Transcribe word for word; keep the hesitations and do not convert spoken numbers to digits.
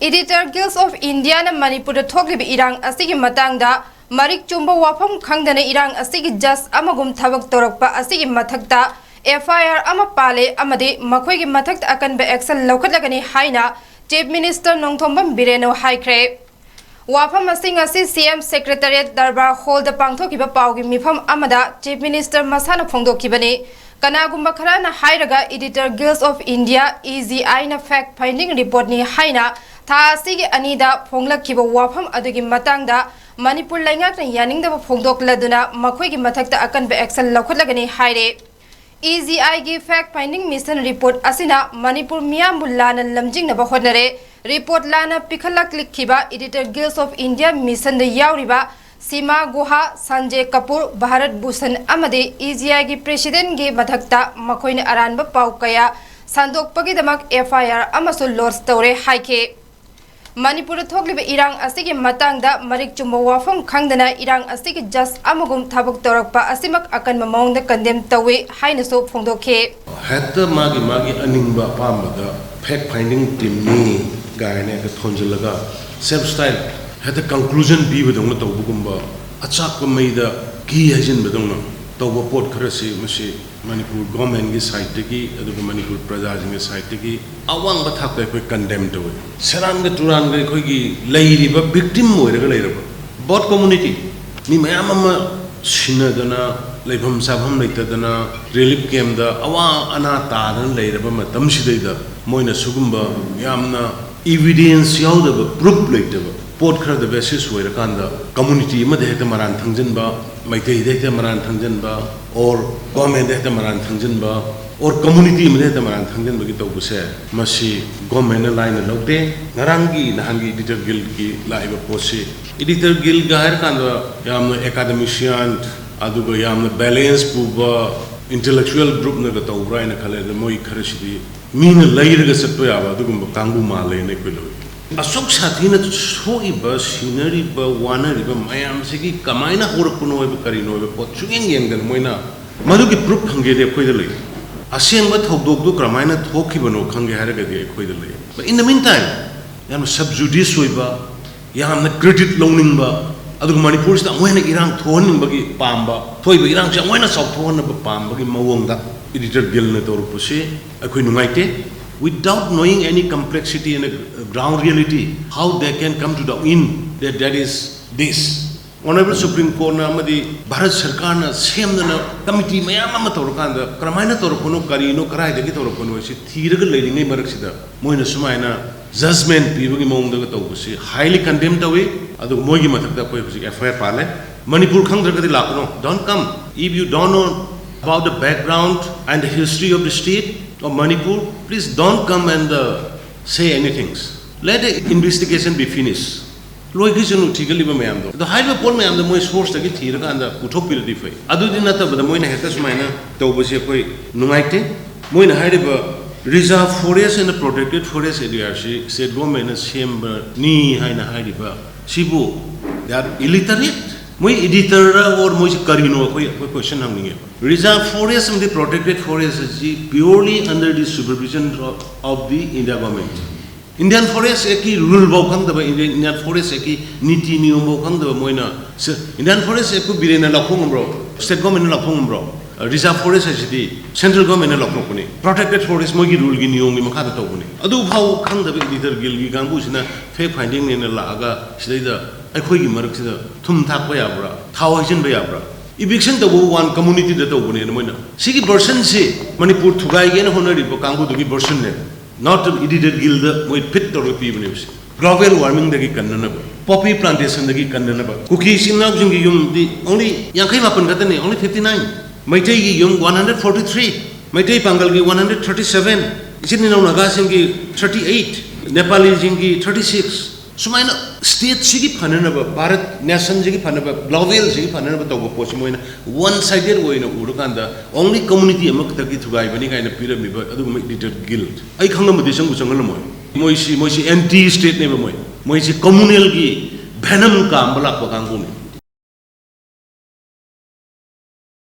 Editor Guild of Indiaꯅ ꯃꯅꯤꯄꯨꯔꯗ ꯊꯣꯛꯂꯤꯕ ꯏꯔꯥꯡ ꯑꯁꯤꯒꯤ ꯃꯇꯥꯡꯗ ꯃꯔꯤꯛ ꯆꯨꯝꯕ ꯋꯥꯐꯝ ꯈꯪꯗꯅ ꯏꯔꯥꯡ ꯑꯁꯤꯒꯤ ꯖꯁ ꯑꯃꯒꯨꯝ ꯊꯕꯛ ꯇꯧꯔꯛꯄ ꯑꯁꯤꯒꯤ ꯃꯊꯛꯇ FIR ꯑꯃ ꯄꯥꯜꯂꯦ ꯑꯃꯗꯤ ꯃꯈꯣꯏꯒꯤ ꯃꯊꯛꯇ ꯑꯀꯟꯕ action ꯂꯧꯈꯠꯂꯒꯅꯤ ꯍꯥꯏꯅ Chief Minister ꯅꯣꯡꯊꯣꯝꯕꯝ ꯕꯤꯔꯦꯟꯅ ꯍꯥꯏꯈ꯭ꯔꯦ꯫ ꯋꯥꯐꯝ ꯑꯁꯤ ꯉꯁꯤ CM Secretariat ꯗꯔꯕꯥꯔ ꯍꯣꯜꯗ ꯄꯥꯡꯊꯣꯛꯈꯤꯕ ꯄꯥꯎꯒꯤ ꯃꯤꯐꯝ ꯑꯃꯗ Chief Minister ꯃꯁꯥꯅ ꯐꯣꯡꯗꯣꯛꯈꯤꯕꯅꯤ꯫ ꯀꯅꯥꯒꯨꯝꯕ ꯈꯔꯅ ꯍꯥꯏꯔꯒ Editor Guild of India, EGIꯅ fact finding reportꯅꯤ ꯍꯥꯏꯅ ꯊꯥ ꯑꯁꯤꯒꯤ ꯑꯅꯤꯗ ꯐꯣꯡꯂꯛꯈꯤꯕ ꯋꯥꯐꯝ ꯑꯗꯨꯒꯤ ꯃꯇꯥꯡꯗ ꯃꯅꯤꯄꯨꯔ ꯂꯩꯉꯥꯛꯅ ꯌꯥꯅꯤꯡꯗꯕ ꯐꯣꯡꯗꯣꯛꯂꯗꯨꯅ ꯃꯈꯣꯏꯒꯤ ꯃꯊꯛꯇ ꯑꯀꯟꯕ action ꯂꯧꯈꯠꯂꯒꯅꯤ ꯍꯥꯏꯔꯦ꯫ EGIꯒꯤ fact finding mission report ꯑꯁꯤꯅ ꯃꯅꯤꯄꯨꯔ ꯃꯤꯌꯥꯝꯕꯨ ꯂꯥꯟꯅ ꯂꯝꯖꯤꯡꯅꯕ ꯍꯣꯠꯅꯔꯦ꯫ Report ꯂꯥꯟꯅ ꯄꯤꯈꯠꯂꯛꯈꯤꯕ Editor Guild of India missionꯗ ꯌꯥꯎꯔꯤꯕ ꯁꯤꯃꯥ ꯒꯨꯍꯥ, ꯁꯟꯖꯦ ꯀꯄꯨꯔ, ꯚꯥꯔꯠ ꯚꯨꯁꯟ ꯑꯃꯗꯤ EGIꯒꯤ Presidentꯒꯤ ꯃꯊꯛꯇ ꯃꯈꯣꯏꯅ ꯑꯔꯥꯟꯕ ꯄꯥꯎ ꯀꯌꯥ ꯁꯟꯗꯣꯛꯄꯒꯤꯗꯃꯛ FIR ꯑꯃꯁꯨ lodge ꯇꯧꯔꯦ ꯍꯥꯏꯈꯤ꯫ ꯃꯅꯤꯄꯨꯔꯗ ꯊꯣꯛꯂꯤꯕ ꯏꯔꯥꯡ ꯑꯁꯤꯒꯤ ꯃꯇꯥꯡꯗ ꯃꯔꯤꯛ ꯆꯨꯝꯕ ꯋꯥꯐꯝ ꯈꯪꯗꯅ ꯏꯔꯥꯡ ꯑꯁꯤꯒꯤ ꯖꯁ ꯑꯃꯒꯨꯝ ꯊꯕꯛ ꯇꯧꯔꯛꯄ ꯑꯁꯤꯃꯛ ꯑꯀꯟꯕ ꯃꯑꯣꯡꯗ condemn ꯇꯧꯏ ꯍꯥꯏꯅꯁꯨ ꯐꯣꯡꯗꯣꯛꯈꯤ꯫ ꯍꯦꯛꯇ ꯃꯥꯒꯤ ꯃꯥꯒꯤ ꯑꯅꯤꯡꯕ ꯑꯄꯥꯝꯕꯗ fact finding teamꯅꯤ ꯀꯥꯏꯅ ꯍꯦꯛꯇ ꯊꯣꯟꯖꯤꯜꯂꯒ self style ꯍꯦꯛꯇ conclusion ꯄꯤꯕꯗꯧꯅ ꯇꯧꯕꯒꯨꯝꯕ, ꯑꯆꯥꯛꯄ ꯃꯩꯗ ꯘꯤ ꯍꯩꯖꯤꯟꯕꯗꯧꯅ ꯇꯧꯕ ꯄꯣꯠ ꯈꯔꯁꯤ ꯃꯁꯤ ꯃꯅꯤꯄꯨꯔ governmentꯀꯤ sideꯇꯒꯤ ꯑꯗꯨꯒ ꯃꯅꯤꯄꯨꯔ ꯄ꯭ꯔꯖꯥꯁꯤꯡꯒꯤ sideꯇꯒꯤ ꯑꯋꯥꯡꯕ ꯊꯥꯛꯇ ꯑꯩꯈꯣꯏ condemn ꯇꯧꯏ꯫ ꯁꯦꯔꯥꯟꯒ ꯇꯨꯔꯥꯟꯒ ꯑꯩꯈꯣꯏꯒꯤ ꯂꯩꯔꯤꯕ victim ꯑꯣꯏꯔꯒ ꯂꯩꯔꯕ both community ꯃꯤ ꯃꯌꯥꯝ ꯑꯃ ꯁꯤꯟꯅꯗꯅ, ꯂꯩꯐꯝ ꯆꯥꯐꯝ ꯂꯩꯇꯗꯅ, relief campꯇ ꯑꯋꯥ ꯑꯅꯥ ꯇꯥꯗꯅ ꯂꯩꯔꯕ ꯃꯇꯝꯁꯤꯗꯩꯗ ꯃꯣꯏꯅ ꯁꯤꯒꯨꯝꯕ ꯌꯥꯝꯅ evidence ꯌꯥꯎꯗꯕ, proof ꯂꯩꯇꯕ ꯄꯣꯠ ꯈꯔꯗ basis ꯑꯣꯏꯔꯀꯥꯟꯗ community ꯑꯃꯗ ꯍꯦꯛꯇ ꯃꯔꯥꯟ ꯊꯪꯖꯤꯟꯕ, ꯃꯩꯇꯩꯗ ꯍꯦꯛꯇ ꯃꯔꯥꯟ ꯊꯪꯖꯤꯟꯕ, or governmentꯗ ꯍꯦꯛꯇ ꯃꯔꯥꯟ ꯊꯪꯖꯤꯟꯕ, or community ꯑꯃꯗ ꯍꯦꯛꯇ ꯃꯔꯥꯟ ꯊꯪꯖꯤꯟꯕꯒꯤ ꯇꯧꯕꯁꯦ, ꯃꯁꯤ governmentꯅ ꯂꯥꯏꯅ ꯂꯧꯗꯦ꯫ ꯉꯔꯥꯡꯒꯤ, ꯅꯍꯥꯟꯒꯤ Editor Guildꯀꯤ ꯂꯥꯛꯏꯕ ꯄꯣꯠꯁꯤ, Editor Guildꯒ ꯍꯥꯏꯔꯀꯥꯟꯗ ꯌꯥꯝꯅ academician, ꯑꯗꯨꯒ ꯌꯥꯝꯅ balance ꯄꯨꯕ intellectual groupꯅꯒ ꯇꯧꯕ꯭ꯔꯥ ꯍꯥꯏꯅ ꯈꯜꯂꯦ꯫ ꯑꯗ ꯃꯣꯏ ꯈꯔꯁꯤꯗꯤ ꯃꯤꯅ ꯂꯩꯔꯒ ꯆꯠꯄ ꯌꯥꯕ ꯑꯗꯨꯒꯨꯝꯕ ꯀꯥꯡꯕꯨ ꯃꯥꯜꯂꯦꯅ ꯑꯩꯈꯣꯏ ꯂꯧꯏ꯫ ꯑꯁꯨꯛ ꯁꯥꯊꯤꯅ ꯁꯣꯛꯏꯕ, ꯁꯤꯅꯔꯤꯕ, ꯋꯥꯅꯔꯤꯕ ꯃꯌꯥꯝꯁꯤꯒꯤ ꯀꯃꯥꯏꯅ ꯍꯧꯔꯛꯄꯅꯣ ꯍꯥꯏꯕ, ꯀꯔꯤꯅꯣ ꯍꯥꯏꯕ ꯄꯣꯠ ꯁꯨꯛꯌꯦꯡ ꯌꯦꯡꯗꯅ ꯃꯣꯏꯅ ꯃꯗꯨꯒꯤ proof ꯐꯪꯒꯦꯗꯤ ꯑꯩꯈꯣꯏꯗ ꯂꯩ꯫ ꯑꯁꯦꯡꯕ ꯊꯧꯗꯣꯛꯇꯨ ꯀꯔꯝꯍꯥꯏꯅ ꯊꯣꯛꯈꯤꯕꯅꯣ ꯈꯪꯒꯦ ꯍꯥꯏꯔꯒꯗꯤ ꯑꯩꯈꯣꯏꯗ ꯂꯩ꯫ But in the meantime, ꯌꯥꯝꯅ ꯁꯕ ꯖꯨꯗꯤꯁ ꯑꯣꯏꯕ, ꯌꯥꯝꯅ ꯀ꯭ꯔꯦꯗꯤꯠ ꯂꯧꯅꯤꯡꯕ, ꯑꯗꯨꯒ ꯃꯅꯤꯄꯨꯔꯁꯤꯗ ꯑꯃꯨꯛ ꯍꯦꯟꯅ ꯏꯔꯥꯡ ꯊꯣꯛꯍꯟꯅꯤꯡꯕꯒꯤ ꯄꯥꯝꯕ, ꯊꯣꯛꯏꯕ ꯏꯔꯥꯡꯁꯦ ꯑꯃꯨꯛ ꯍꯦꯟꯅ ꯆꯥꯎꯊꯣꯛꯍꯟꯅꯕ ꯄꯥꯝꯕꯒꯤ ꯃꯑꯣꯡꯗ ꯏꯗꯤꯇꯔ ꯒꯤꯜꯅ ꯇꯧꯔꯛꯄꯁꯤ ꯑꯩꯈꯣꯏ ꯅꯨꯡꯉꯥꯏꯇꯦ꯫ Without knowing any complexity and ground reality, how they can come to the end that that is this. Honourable supreme ꯀꯣꯔꯠꯅ ꯑꯃꯗꯤ ꯚꯥꯔꯠ ꯁꯔꯀꯥꯔꯅ ꯁꯦꯝꯗꯅ ꯀꯃꯤꯇꯤ ꯃꯌꯥꯝ ꯑꯃ ꯇꯧꯔꯀꯥꯟꯗ ꯀꯔꯝꯍꯥꯏꯅ ꯇꯧꯔꯛꯄꯅꯣ, ꯀꯔꯤꯅꯣ, ꯀꯗꯥꯏꯗꯒꯤ ꯇꯧꯔꯛꯄꯅꯣ ꯍꯥꯏꯁꯤ ꯊꯤꯔꯒ ꯂꯩꯔꯤꯉꯩ ꯃꯔꯛꯁꯤꯗ ꯃꯣꯏꯅ ꯁꯨꯃꯥꯏꯅ ꯖꯖꯃꯦꯟ ꯄꯤꯕꯒꯤ ꯃꯑꯣꯡꯗꯒ ꯇꯧꯕꯁꯤ highly condemn ꯇꯧꯏ꯫ ꯑꯗꯨꯒ ꯃꯣꯏꯒꯤ ꯃꯊꯛꯇ ꯑꯩꯈꯣꯏ ꯍꯧꯖꯤꯛ F I R ꯄꯥꯜꯂꯦ꯫ Manipur ꯈꯪꯗ꯭ꯔꯒꯗꯤ ꯂꯥꯛꯀꯅꯨ, don't come. If you don't know about the background and the history of the state of Manipur, please don't come and uh, say anything. Let the investigation be finished. ꯂꯣꯏꯈꯤꯁꯅꯨ ꯊꯤꯒꯠꯂꯤꯕ ꯃꯌꯥꯝꯗꯣ꯫ ꯑꯗꯣ ꯍꯥꯏꯔꯤꯕ ꯄꯣꯠ ꯃꯌꯥꯝꯗꯣ ꯃꯣꯏ ꯁꯣꯔꯁꯇꯒꯤ ꯊꯤꯔꯀꯥꯟꯗ ꯄꯨꯊꯣꯛꯄꯤꯔꯗꯤ ꯐꯩ꯫ ꯑꯗꯨꯗꯤ ꯅꯠꯇꯕꯗ ꯃꯣꯏꯅ ꯍꯦꯛꯇ ꯁꯨꯃꯥꯏꯅ ꯇꯧꯕꯁꯦ ꯑꯩꯈꯣꯏ ꯅꯨꯡꯉꯥꯏꯇꯦ꯫ ꯃꯣꯏꯅ ꯍꯥꯏꯔꯤꯕ reserve forest and protected forest ꯑꯦꯔꯤꯌꯥꯁꯤ ꯁ꯭ꯇꯦꯠ ꯒꯣꯔꯃꯦꯟꯅ ꯁꯦꯝꯕꯅꯤ ꯍꯥꯏꯅ ꯍꯥꯏꯔꯤꯕ ꯁꯤꯕꯨ, they are illiterate? ꯃꯣꯏ ꯏꯗꯤꯇꯔꯔ ꯑꯣꯔ ꯃꯣꯏꯁꯤ ꯀꯔꯤꯅꯣ? ꯑꯩꯈꯣꯏ ꯑꯩꯈꯣꯏ ꯀꯣꯏꯁꯟ ꯍꯪꯅꯤꯡꯉꯦꯕ꯫ ꯔꯤꯖꯥꯔꯚ ꯐꯣꯔꯦꯁ ꯑꯃꯗꯤ ꯄ꯭ꯔꯣꯇꯦꯛꯇꯦꯠ ꯐꯣꯔꯦꯁ ꯑꯁꯤ purely under the supervision of the India government. Indian forest ꯑꯦꯛꯀꯤ ꯔꯨꯜꯐꯥꯎ ꯈꯪꯗꯕ, ꯏꯟꯗꯤꯌꯥꯟ ꯐꯣꯔꯦꯁ ꯑꯦꯛꯀꯤ ꯅꯤꯇꯤ ꯅꯤꯌꯣꯝꯐꯥꯎ ꯈꯪꯗꯕ ꯃꯣꯏꯅ ꯁ-, ꯏꯟꯗꯤꯌꯥꯟ ꯐꯣꯔꯦꯁ ꯑꯦꯛꯄꯨ ꯕꯤꯔꯦꯟꯅ ꯂꯥꯎꯊꯣꯛꯉꯝꯕ꯭ꯔꯣ? ꯁ꯭ꯇꯦꯠ ꯒꯣꯔꯃꯦꯟꯅ ꯂꯥꯎꯊꯣꯛꯉꯝꯕ꯭ꯔꯣ? ꯔꯤꯖꯥꯔꯚ ꯐꯣꯔꯦꯁ ꯍꯥꯏꯁꯤꯗꯤ ꯁꯦꯟꯇ꯭ꯔꯦꯜ ꯒꯣꯔꯃꯦꯟꯅ ꯂꯥꯎꯊꯣꯛꯄꯅꯤ꯫ ꯄ꯭ꯔꯣꯇꯦꯛꯇꯦꯠ ꯐꯣꯔꯦꯁ ꯃꯣꯏꯒꯤ ꯔꯨꯜꯒꯤ ꯅꯤꯌꯣꯝꯒꯤ ꯃꯈꯥꯗ ꯇꯧꯕꯅꯤ꯫ ꯑꯗꯨꯐꯥꯎ ꯈꯪꯗꯕ ꯏꯗꯤꯇꯔ ꯒꯤꯜꯒꯤ ꯀꯥꯡꯕꯨꯁꯤꯅ ꯐꯦꯛ ꯐꯥꯏꯟꯗꯤꯡꯅꯦꯅ ꯂꯥꯛꯑꯒ ꯁꯤꯗꯩꯗ ꯑꯩꯈꯣꯏꯒꯤ ꯃꯔꯛꯁꯤꯗ ꯊꯨꯝ ꯊꯥꯛꯄ ꯌꯥꯕ꯭ꯔꯥ? ꯊꯥꯎ ꯍꯩꯖꯤꯟꯕ ꯌꯥꯕ꯭ꯔꯥ? ꯏꯚꯤꯛꯁꯟ ꯇꯧꯕ ꯋꯥꯟ ꯀꯝꯃꯨꯅꯤꯇꯤꯗ ꯇꯧꯕꯅꯦꯅ ꯃꯣꯏꯅ꯫ ꯁꯤꯒꯤ ꯚꯔꯁꯟꯁꯤ ꯃꯅꯤꯄꯨꯔ ꯊꯨꯒꯥꯏꯒꯦꯅ ꯍꯣꯠꯅꯔꯤꯕ ꯀꯥꯡꯕꯨꯗꯨꯒꯤ ꯚꯔꯁꯟꯅꯦ꯫ ꯅꯣꯠ ꯏꯗꯤꯇꯔ ꯒꯤꯜꯗ ꯃꯣꯏ ꯐꯤꯠ ꯇꯧꯔꯒ ꯄꯤꯕꯅꯦꯕ ꯁꯤ꯫ ꯒ꯭ꯂꯣꯕꯦꯜ ꯋꯥꯔꯃꯤꯡꯗꯒꯤ ꯀꯟꯅꯅꯕ, ꯄꯣꯄꯤ ꯄ꯭ꯂꯥꯟꯇꯦꯁꯟꯗꯒꯤ ꯀꯟꯅꯅꯕ, ꯀꯨꯀꯤ ꯏꯆꯤꯟ ꯏꯅꯥꯎꯁꯤꯡꯒꯤ ꯌꯨꯝꯗꯤ only ꯌꯥꯡꯈꯩ ꯃꯥꯄꯟ ꯈꯛꯇꯅꯤ, only fifty nine꯫ ꯃꯩꯇꯩꯒꯤ ꯌꯨꯝ one hundred forty three, Meitei ꯄꯥꯡꯒꯜꯒꯤ one hundred thirty seven, ꯏꯆꯤꯟ ꯏꯅꯥꯎ ꯅꯥꯒꯥꯁꯤꯡꯒꯤ thirty eight, ꯅꯦꯄꯥꯂꯤꯁꯤꯡꯒꯤ thirty six꯫ ꯁꯨꯃꯥꯏꯅ ꯁ꯭ꯇꯦꯠꯁꯤꯒꯤ ꯐꯅꯅꯕ, ꯚꯥꯔꯠ ꯅꯦꯁꯟꯁꯤꯒꯤ ꯐꯅꯕ, ꯒ꯭ꯂꯣꯕꯦꯜꯁꯤꯒꯤ ꯐꯅꯅꯕ ꯇꯧꯕ ꯄꯣꯠꯁꯤ ꯃꯣꯏꯅ ꯋꯥꯟ ꯁꯥꯏꯗꯦꯠ ꯑꯣꯏꯅ ꯎꯔꯀꯥꯟꯗ only ꯀꯝꯃꯨꯅꯤꯇꯤ ꯑꯃꯈꯛꯇꯒꯤ ꯊꯨꯒꯥꯏꯕꯅꯤ ꯀꯥꯏꯅ ꯄꯤꯔꯝꯃꯤꯕ ꯑꯗꯨꯒꯨꯝꯕ ꯏꯗꯤꯇꯔ ꯒꯤꯜ꯫ ꯑꯩ ꯈꯪꯉꯝꯃꯗꯤ ꯆꯪꯕꯨ ꯆꯪꯍꯜꯂꯝꯃꯣꯏ꯫ ꯃꯣꯏꯁꯤ, ꯃꯣꯏꯁꯤ ꯑꯦꯟꯇꯤ ꯁ꯭ꯇꯦꯠꯅꯦꯕ ꯃꯣꯏ꯫ ꯃꯣꯏꯁꯤ ꯀꯝꯃꯨꯅꯦꯜꯒꯤ ꯚꯦꯅꯝ ꯀꯥꯝꯕ ꯂꯥꯛꯄ ꯀꯥꯡꯕꯨꯅꯤ꯫